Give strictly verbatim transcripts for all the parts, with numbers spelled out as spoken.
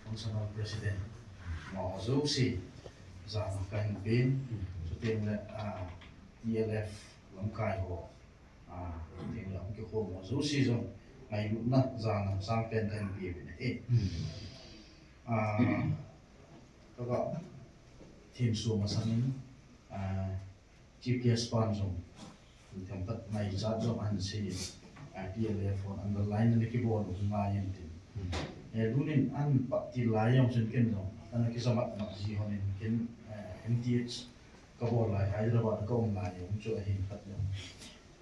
Functional President, amaho jouse jana kahin pen, chuteng le, ah, T L F lamkai ho, ah, chuteng le hung kikhom ho jouse jong ngailutna jana sangpen kahin pe uvin ahi. Ah, kaka themsuh masangin, ah, Chief Guest pan jong themkhat ngaichat jong ahin sei, ah, T L F hon underline le kibol u ngai in tin. Eh, tunin ahin pah til lai jong chun ken jong ana kijamat mat ji hon in ken, eh, M T H kabol lai Hyderabad kaum lai jong chu ahin phat jong.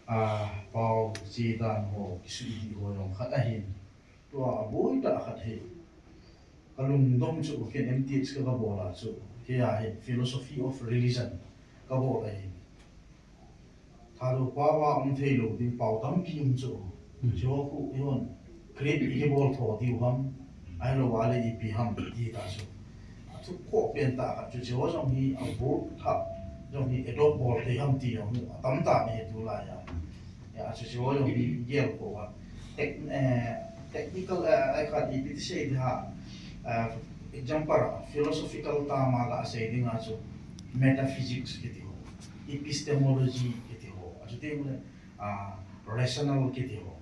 Ah, pao che dan ho, kisui dih ho jong khat ahin. Tua aboi tah khat hi. Kalungdong chu ken M T H ka, kabol a chu. Kei a hi philosophy of religion kabol ahi. Thadou pao a um thei lou ding pao tampi um chu. Hmm. Chu khu ihon create ikibol tho diu ham. Ahilou a le ipi ham ti ta chu. Athu khoh pen tah khat chu, chu jong hi a book tha jong hi adopt bol thei ham ti jong hi atam tah ni tulai a. Ya, chu chu jong hi gel khoh a. Tech-, eh, technical, eh, ai khat ipi ti sei ding ham. Eh, example, philosophical term a la sei ding a chu metaphysics kiti ho, epistemology kiti ho, a chu teng le, ah, rational kiti ho.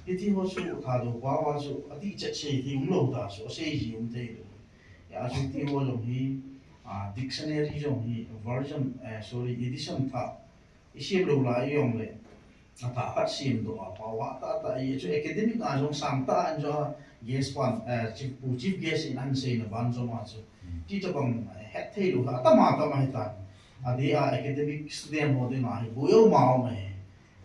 Kiti ho chu Thadou pao a chu adih chet sei thei um lou ta chu, asei ji um thei lou. Ya, a chu ti ho jong hi, ah, dictionary jong hi version, eh, sorry, edition thah isem lou lai jong le, athah khat semdoh a, pao a tah tah a, chu academic a jong sang tah a, an jong guest pan, eh, chief, pu chief guest in ahin seina ban jong a chu. Hmm. Ti tabang, eh, het thei lou, atam atam ahi tan. Adeh a academic student ho ding a hi, boi um a um ahi.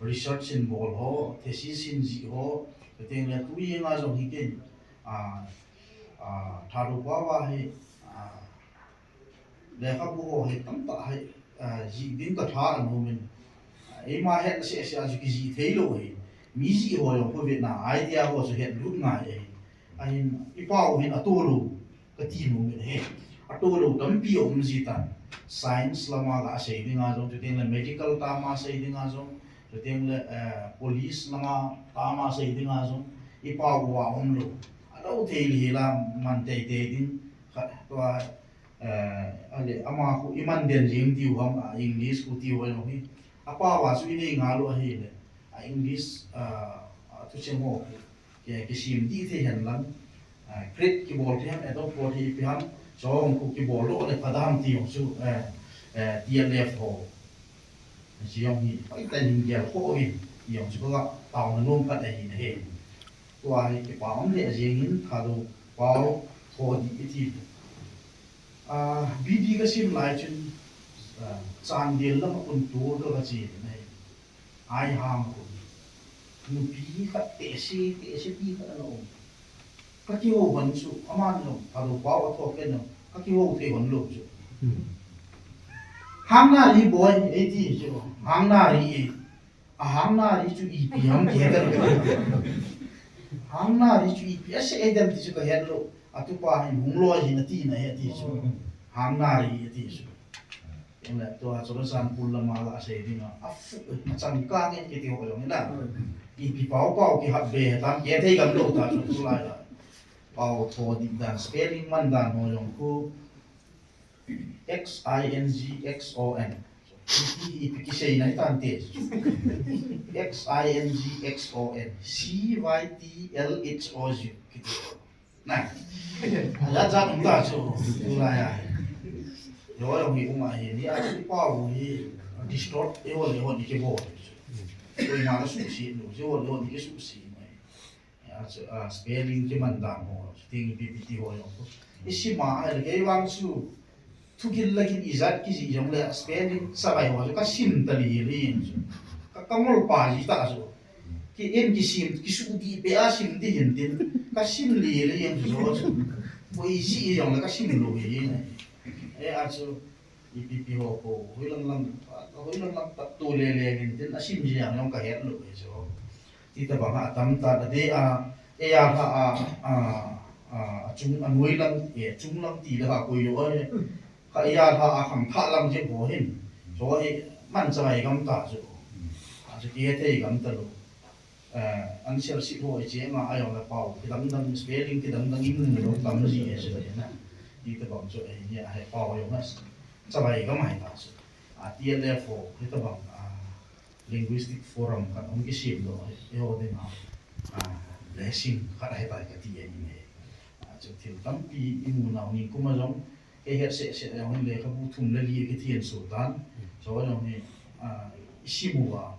Research in bol ho, thesis in jih ho, chuteng le tu jeng a jong hi ken, ah, ah, Thadou pao a hi, ah, lekhabu ho hi tamtah hi, ah, jih ding ka tha anom in. Ah, eima het seh seh a chu kijih thei lou hi. Mi jih ho jong khu vetna idea ho chu het lut ngai ahi. Ahin, i pao hin ato lou kati nom in ahi. Ato lou tampi aum ji tan. Science lama la sei ding a jong, chuteng le medical term a sei ding a jong, chuteng le, eh, police lama term a sei ding a jong, i pao uva um lou. Alo thei le hi la man teitei ding khat tua, eh, ale ama khu i man den jing diu ham, a English khu ti ho jong hi. A pao a chu i nei ngal u ahi le. A English, ah, a thucheng ho khu. Ki, kisem dih thei hen lang. Ah, create kibol thei ham, adopt bol thei ipi ham. Chong khu kibol lou le pha dam ti jong chu, eh, eh, T L F ho. Chu jong hi, pai tan hin gel khoh uvin. Ti jong chu ka taona nom khat ahi na he. Tua hi kipa um le jeng in Thadou pao tho dih i ti. Ah, B D ka sim lai chun, ah, Chandel lam a kun tur ka, ka che na hi. Ai hang a kun. Nupi khat tehse, tehse pi khat ana um. Ka kihou hon chu, aman jong, Thadou pao a tho ken jong, ka kihou thei hon lou chu. Hmm. Hang nari boi, ei ti chu, hang nari e. A hang nari chu ipi ham ti ka het lou. Hang nari chu ipi asei dem ti chu ka het lou. A tupa hin hung loi hin ati na he ti chu. Hang nari ati chu. Eng le tua chu Churachandpur lama la sei ding a. A fu, a changkang e kiti ho jong na. Ipi pao pao kihap be tam ke thei gam lou ta chu tulai a. Pao tho dih dan, spelling man dan ho jong khu. X I N G X O N. Ipi, ipi kisei na hi tante. X I N G X O N. C Y T L H O U. Kiti. Na. Ala jat um ta chu. Tulai a. Yo, yo, hi um ahi. Ni a chu pao hi distort. Yo, yo, ni kibol. Koima la suhset lou. Yo, yo, ni kisuhset. Ya, chu, ah, spelling kiman dan ho, chuteng ipi ipi ti ho jong khu. I sim a, ahile kei vang chu, thugil la gil ijat kijih jong le, spelling savai ho chu ka sim ta lele jeng chu. Ka, ka ngol pa ji ta chu. Kei in kisim, kisuh dih peh a sim ding hin tin, ka sim lele jeng chu chu. Koi ji jong le ka sim lou hi. E a chu, ipi ipi ho khu, hoilang lang, hoilang lang tah tu lele hin tin, a sim ji jong ka het lou hi chu. Ti tabang a tam ta, adeh a, e a lha a, a, a, a chung, a noi lang, e chung lang ti le ha koi lo e. Kha e a lha a khang thah lang jep ho hin. Chu hi man chavai gam ta chu. A chu kihethei gam ta lou. answer sheet ho iche nga a jong le pao kidang dang, spelling kidang dang imu lou tam ji e chu le na. Hitobang chu ahi, ni a hi pao jong na chavai gam ahi ta chu. A, T L F ho hitobang, a, linguistic forum khat hung kisem doh hi eiho dinga, a, blessing khat ahi tai kati ahi ne. A, chu thil tampi imu nau, nikum a jong kei het seh seh a jong hin lekhabu thum le li kithian so tan. Chu jong hi, a, isim uva,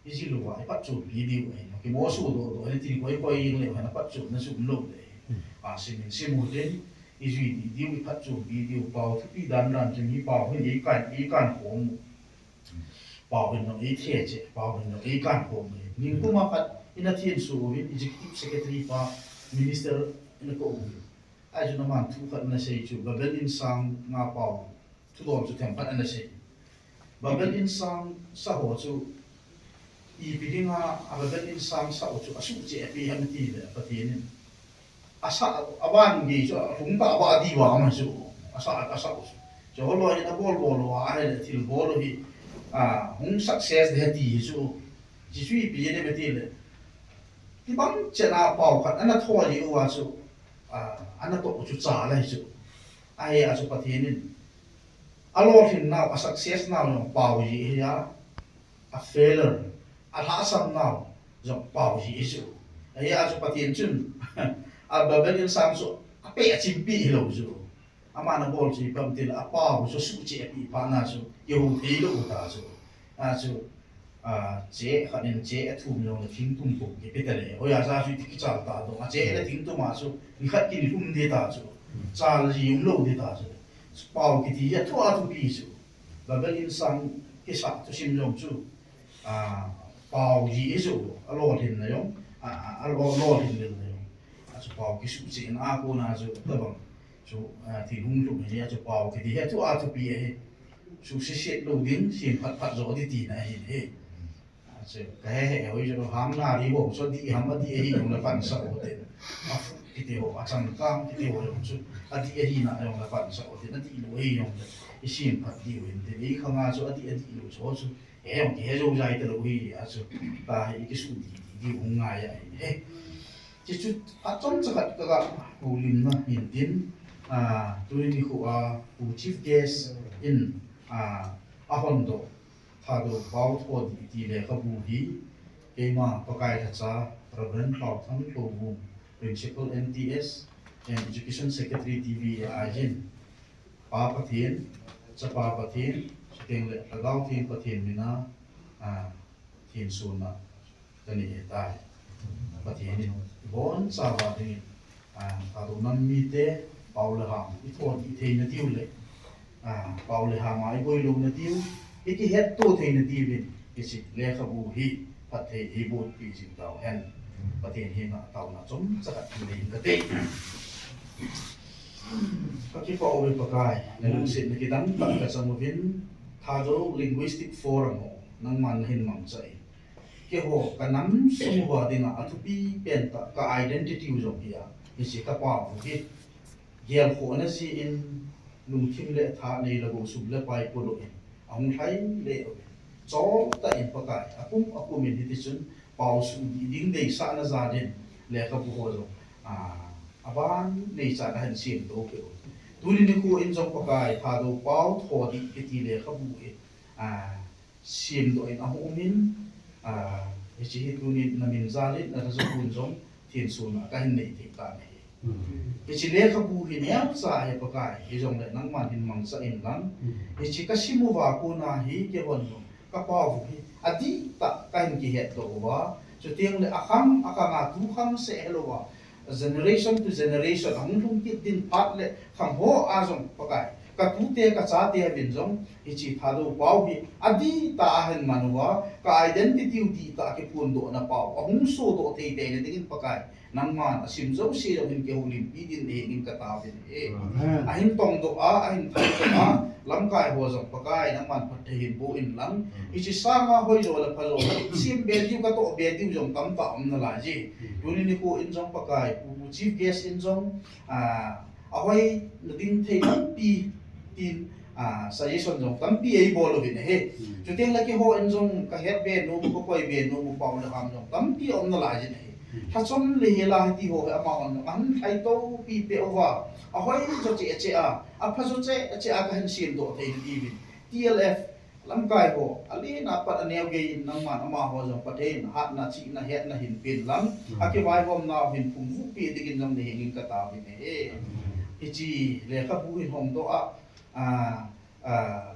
ijil uva, iphatchompi diu ahi. Kimoso doh doh ahi, tin koi koi jeng leu hen aphatchomna chu umlou le. A, sim in sim u tin, ijui dih diu, iphatchompi diu, pao thupi dan dan chu hi pao hin eikan, eikan khom u. Pao hin jong eithe cheh, pao hin jong eikan khom u. Nikum a khat ina thian so uvin, Executive Secretary pa, Minister ina kou uvin. Ahi chun aman thu khat ana sei chu, Babel insang a pao thudol chu themkhat ana sei. Babel insang sa ho chu, ipi dinga a Babel insang sa ho chu asuhcheh pi ham ti le, Pathen in asa, aban gei chu alhung tah a bah diu ama chu, asa, asa ho chu. Chu holoi in abol bol uva ahile thilbol u hi, a, hung success ding ahi ti hi chu, Jesu ipi jeh em ti le, tibang chet a pao khat ana tho jeh uva chu, a, ana toh u chu chal ahi chu. Ahi a chu Pathen in alolhin nau, a success nau jong pao jeh ahi a, a failure, alhahsam nau jong pao jeh ahi chu. Ahi a chu Pathen chun a Babel insang chu apeh chimpi hilou chu. Aman abol chu ipi ham ti le, apao chu asuhcheh pi phat na chu, ihou thei lou ta chu. A chu, a, che khat in che athum jong le thingtum kum kipe ta le, hoiya ja chu iti kichal ta dong, a che le thingtum a chu nikhat kin lhum ding ta chu, chal ji umlou ding ta chu. Pao kiti hi athu athupi chu. Babel insang kisah thusim jong chu, a, pao ji ahi chu, alolhin na jong, a, a, alo-, lolhin lel na jong. A chu pao kisuhcheh na a kona chu, tabang chu, a, thil hung lhung hi a chu pao kiti hi athu athupi ahi. Suhsiseh lou ding, sim phat phat jo ding tina ahi. A chu kahe he hoi chu hang na ri ho chu adih ham, adih ahi jong le pansah u tin. Afu kiti ho, achangkang kiti ho jong chu adih ahi na jong le pansah u tin, adih lou ahi jong le isim phat diu hin tin. Eikhang a chu adih, adih lou chu chu, he jong kihe jou jai talou hi a chu, tahi ikisuh dih dih diu hung ngai ahi. Chuchu achomcha khat kaga houlimna hin tin, a, tuni nikho a Pu Chief Guest in, a, ahon doh Thadou Pao Thodih ti lekhabu hi, keima Pakai lhacha Reverend Lhaothang Lhouvum, Principal M T S and Education Secretary T V A ahin, Pa Pathen, Chapa Pathen, chuteng le Lhagao Theng Pathen mina, a, thensona kanei ahitai. Pathen in ibonchauva dingin, a, Thadou nam mite pao le ham ithodih theina diu le, a, pao le ham a iboi louna diu, ikihetto theina diuvin, hiche lekhabu hi phatthei eibotpi jing tauhen. Pathen henga taona chomcha khat kanei in kate. Kakipah uve Pakai, nalungsetna kidang tah kachang uvin, Thadou Linguistic Forum ho nangman nahin mangcha in, keiho kanam sung uva dinga athupi pentah ka identity u jong hi a, hiche kapao u hi gelkhohna jeh in lungthim le thanei le gou sum le pai polo in ahung lhai le uve. Choltah in Pakai, akum akum in hitichun pao suh dih ding deisahna jal in lekhabu ho jong, a, aban neichat ahin semdoh peh u. Tuni nikho in jong Pakai, Thadou Pao Thodih kiti lekhabu hi, a, semdoh in ahung um in, a, hiche hi tuni namin jal in, nalhacha pun jong thensona kahin nei thei tan ahi. Hiche lekhabu hi neocha hi Pakai, hijongle nangman hin mangcha in lang. Hiche kasim uva kona hi keihon jong kapao u hi adihtah kahin kihetdoh uva, chuteng le akhang akhang a tukhang seh hilouva, generation to generation ahung lhung kit din phat le khang ho a jong Pakai, katute kachate uvin jong hiche Thadou pao hi adihtah ahin man uva, ka identity u dihtah kiphondohna pao, ahung sodoh thei theina dingin Pakai, nangman asim jouse jong hin kihoulimpi din nahengin kataovin ahi. Ahin tongdoh a, ahin tongdoh a, lamkai ho jong Pakai, nangman phatthei hin boh in lang. Hiche sanga hoijo le phajo, sim be diu katoh be diu jong tamtah um nalai ji. Tuni nikho in jong Pakai, Pu Chief Guest in jong, a, ahoina ding thei tampi tin, Ah, suggestion jong tampi eibol uvin ahi. Hmm. Chuteng le keiho in jong kahet be nom u, kakoi be nom u, Pau le Ham jong tampi aum nalai jin ahi. Hmm. Lhachom le hela hiti ho hi amahon jong ahin lhai topi peh uva, ahoi jo cheh cheh a, apha jo cheh cheh a kahin semdoh thei nadiuvin. T L F lamkai ho, alen a pat aneo gei in nangman amaho jong Pathen hatna, chihna, hetna hin pen lang, Hmm. akivaihomnau hin phungvuh peh dingin jong nahengin kataovin ahi. Hmm. Hiche lekhabu hin hongdoh a, ah, ah,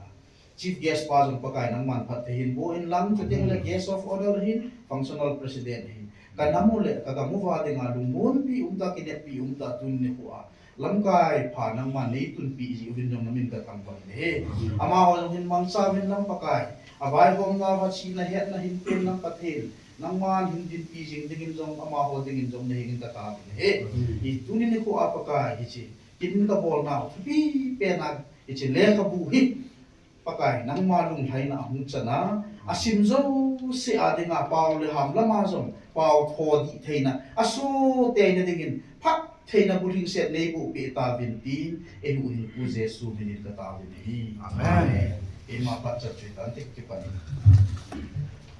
Chief Guest pa jong Pakai nangman phatthei hin boh in lang, chuteng le Guest of Honour hin, Functional President hin. Kanam u le kagam uva dinga lungmonpi umtah, kineppi umtah tuni nikho a lamkai pha nangman neitunpi jiuvin jong namin kathangvah in ahi. Amaho jong hin mangcha uvin lang Pakai. Avaihomnau a chihna hetna hin pen lang Pathen, nangman hin dinpi jing dingin jong, amaho dingin jong nahengin kataovin ahi. Tuni nikho a Pakai hiche kin kabolnau thupi pen a hiche lekhabu hi Pakai, nangma lunglhaina ahung chan a, asim jouse a dinga Pau le Ham lama jong pao thodih theina, asoteina dingin phattheina bulhingset neiboh peh tauvin tin, eihuhhingpu Jesu minin kataovin ahi. Amen. Amen. Eima phatchan chu hitan, kipah in.